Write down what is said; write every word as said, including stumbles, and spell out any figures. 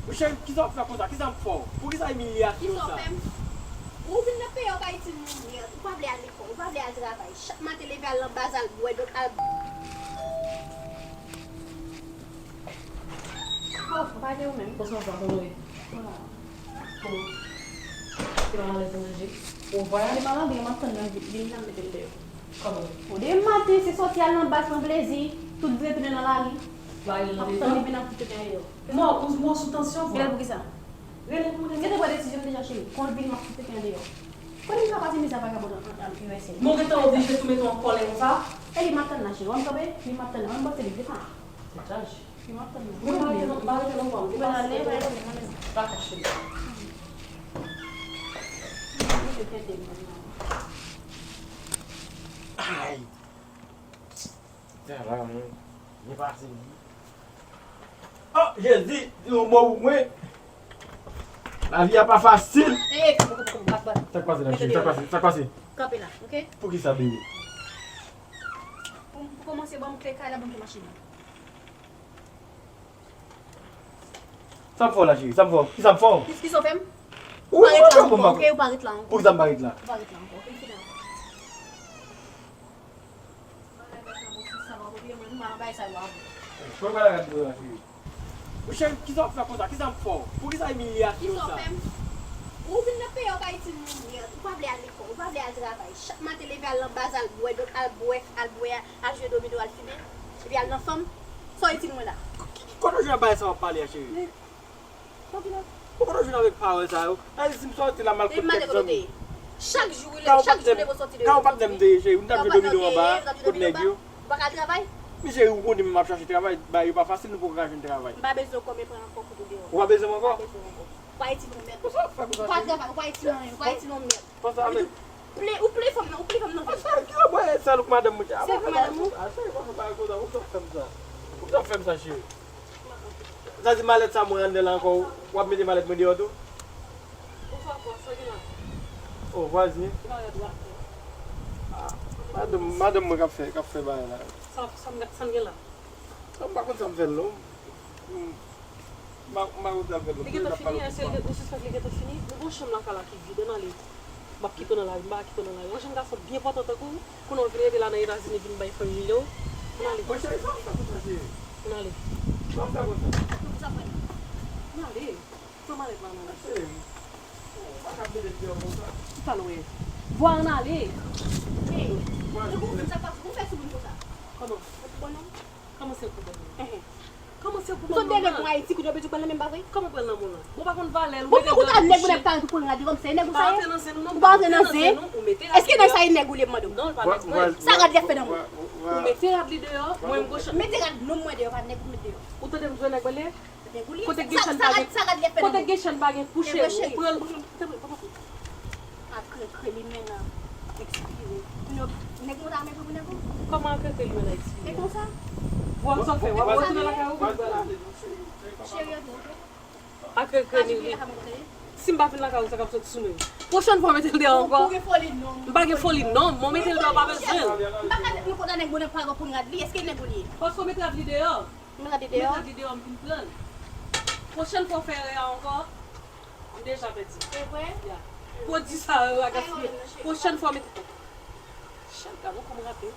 Cheri, kisa w ap fè konsa? Kisa m fè w? Poukisa w imilye a konsa? Kisa w fè m? Ou vin nan peyi a, ou pa itil moun mèd. Ou pa vle al lekòl, ou pa vle al travay. Chak maten leve al nan baz al bwè dòt al. Bòf, ou pa gen ou menm. Bòs, mwen pa konnen. Kòman? Ou pa malèz nan manje? Ou vwayè? Li malad, li m ap tann nan vin, vin nan mete l deyò. Kòman? Ou de maten, se sòti al nan baz pran plezi, tout vre tounen nan lari. Ba li nan telefòn. Ap tann li vin ap fout tenten deyò. Mò, ou, mò sou tansyon, vwa. Rele poukisa? Rele pou mwen. M gentan pran desizyon m deja, cheri. Kon l vini, m ap fout tenten deyò. Kote m ka pase mizè vagabon an, an, an, U S A? Mwen gentan oblije tou mete w an kòlè konsa? E li m ap tann la, cheri. W ap kanpe? Li m ap tann la. Mwen m pote li, defann. Tèt chaje. Li m ap tann la. Mwen pa rete non, pa rete non, mwen. Mwen ale, mwen ale, mwen ale. Pa kache. Mwen tete mwen. Ay! Travay mwen, byen pase li. Oh, Jezi, di yon mo pou mwen. Lavi a pa fasil. Ey, ey, kanpe, kanpe, kanpe, bat, bat. Sa k pase la, cheri? Sa k pase? Sa k pase? Kanpe la, oke? Poukisa, bebe? Pou, pou kòmanse, ban m kle kay la, ban m kle machin nan. Sa m fè w la, cheri? Sa m fè w? Kisa m fè w? Kis-, kisa w fè m? Ou pa ret la ankò, oke? Ou pa ret la ankò. Poukisa m pa ret la? Ou pa ret la ankò, oke? M fini ankò. Bagay sa, bon, si sa pa kopye mwen, m pa nan bagay sa yo avè w. Mwen pa la gad mwen la, cheri. Cheri, kisa w ap fè konsa? Kisa m fè w? Poukisa w imilye a konsa? Kisa w fè m? Ou vin nan peyi a, ou pa itil moun mèd. Ou pa vle al lekòl, ou pa vle al travay. Chak maten leve al nan baz al bwè dòt, al bwè, al bwè, al jwe domino, al fimen. Epi al nan fanm. Sa w itil mwen la? Ki, ki, kote w jwenn bagay sa w ap pale a, cheri? Ou kote w jwenn avèk pawòl sa yo? Sa vle di si m sòti la m al kot kèk zanmi. Chak jou ou leve, chak jou ou leve ou sòti deyò. Ka ou patnè m te ye, cheri? M t ap jwe domino anba kot nèg yo. Ou pa ka al travay? Men cheri, ou konnen m ap chache travay, bagay yo pa fasil, nou poko ka jwenn travay. M pa bezwen w kòm e pran ankò kote w deyò. Ou pa bezwen m ankò? M pa bezwen w ankò. Ou pa itil yon mèd. Ou pa travay, ou pa itil anyen, ou pa itil yon mèd. Panse avèk. Ou ple, ou ple fanm nan, ou ple fanm nan vin. Cheri, ki lòt mwen sèl ou k madanm mwen? Cheri, ou madanm ou? A, cheri, panse pa konsa, poukisa w fè m sa? Poukisa w fè m sa, cheri? Sa di malèt sa mwen anndan la ankò, w ap mete malèt mwen deyò tou? Bonswa, bòs, sa gen la? O, vwazin. Ki bagay dwa fè? A, madanm, madanm mwen k ap fè, k ap fè bagay la. Sa, sa m, sa m gen la? Sa m pa konn sa m fè l non. M, m pa, m pa konn sa m fè l non. Li gentan fini, èske li gen, ou sispèk li gentan fini? Nou gen yon chanm lakay la ki vid, ann ale. M ap kite w nan lari, m pa kite w nan lari. Yon jenn gason byen pòtan tankou w, kounye a w vin rete la nan Etazini, vin bay fanm imilye w. Ann ale. Monchè, sa w fè konsa, cheri? Ann ale. Sa w fè konsa? Ann ale. Pran malèt la, ann ale. Cheri, ou pa ka mete m deyò konsa. Ou pa lwen. Vwa ann ale. Ey, ou fè sou moun konsa. Kòman? Ou bon nonm? Kòman se pou bèl moun? Enhen. Kòman se pou bèl moun? M sot de nèg mwen Ayiti, kounye a w pèdi w pral nan men m, pa vre? Kòman pral nan men w la? Bon, pa konn valè l, ou mete l deyò. Bon, kòman nèg mwen ap pale pou kounye a di kòm se nèg ou sa ye? Ou pa antre nan zen nou, non. Ou pa antre nan zen nou, ou mete rad deyò. Èske nèg sa ye nèg ou li ye m mande w? Non, l pa nèg mwen. Sa rad li ap fè nan mwen? Ou mete rad li deyò, mwen m goch. Mete rad nonm mwen deyò, pa nèg ou mete deyò. Ou tande m jwe nèg mwen li ye? Kote Gechèn pa gen, kote Gechèn pa gen kouche, ou pran l. Ap krekre limena ekspire. Nèg mwen ta mete pou nèg ou. Kòman ap krekre limena ekspire? E konsa. Bon, sa w fè, w ap retounen lakay ou pou l pral la. Cheri, yo di, oke? Ap krekre li, wi. Si m pa vin lakay ou, sa k ap soti sou mwen? Pwochèn fwa, mete l deyò ankò. Ou gen foli non. M pa gen foli non, mwen mete l deyò, pa bezwen l. M pa ka met nou konn nèg mwen nan paran pou n rad li, èske nèg ou li ye? Paske w met rad li deyò. Mwen rete deyò. Mwen rete deyò, m vin pran l. Pwochèn fwa w fè erè a ankò, m deja pèdi. Se vre? Ya. Pwodui sa yo a gaspiye. Pwochèn fwa w mete. Chèl, gad on kòm rape.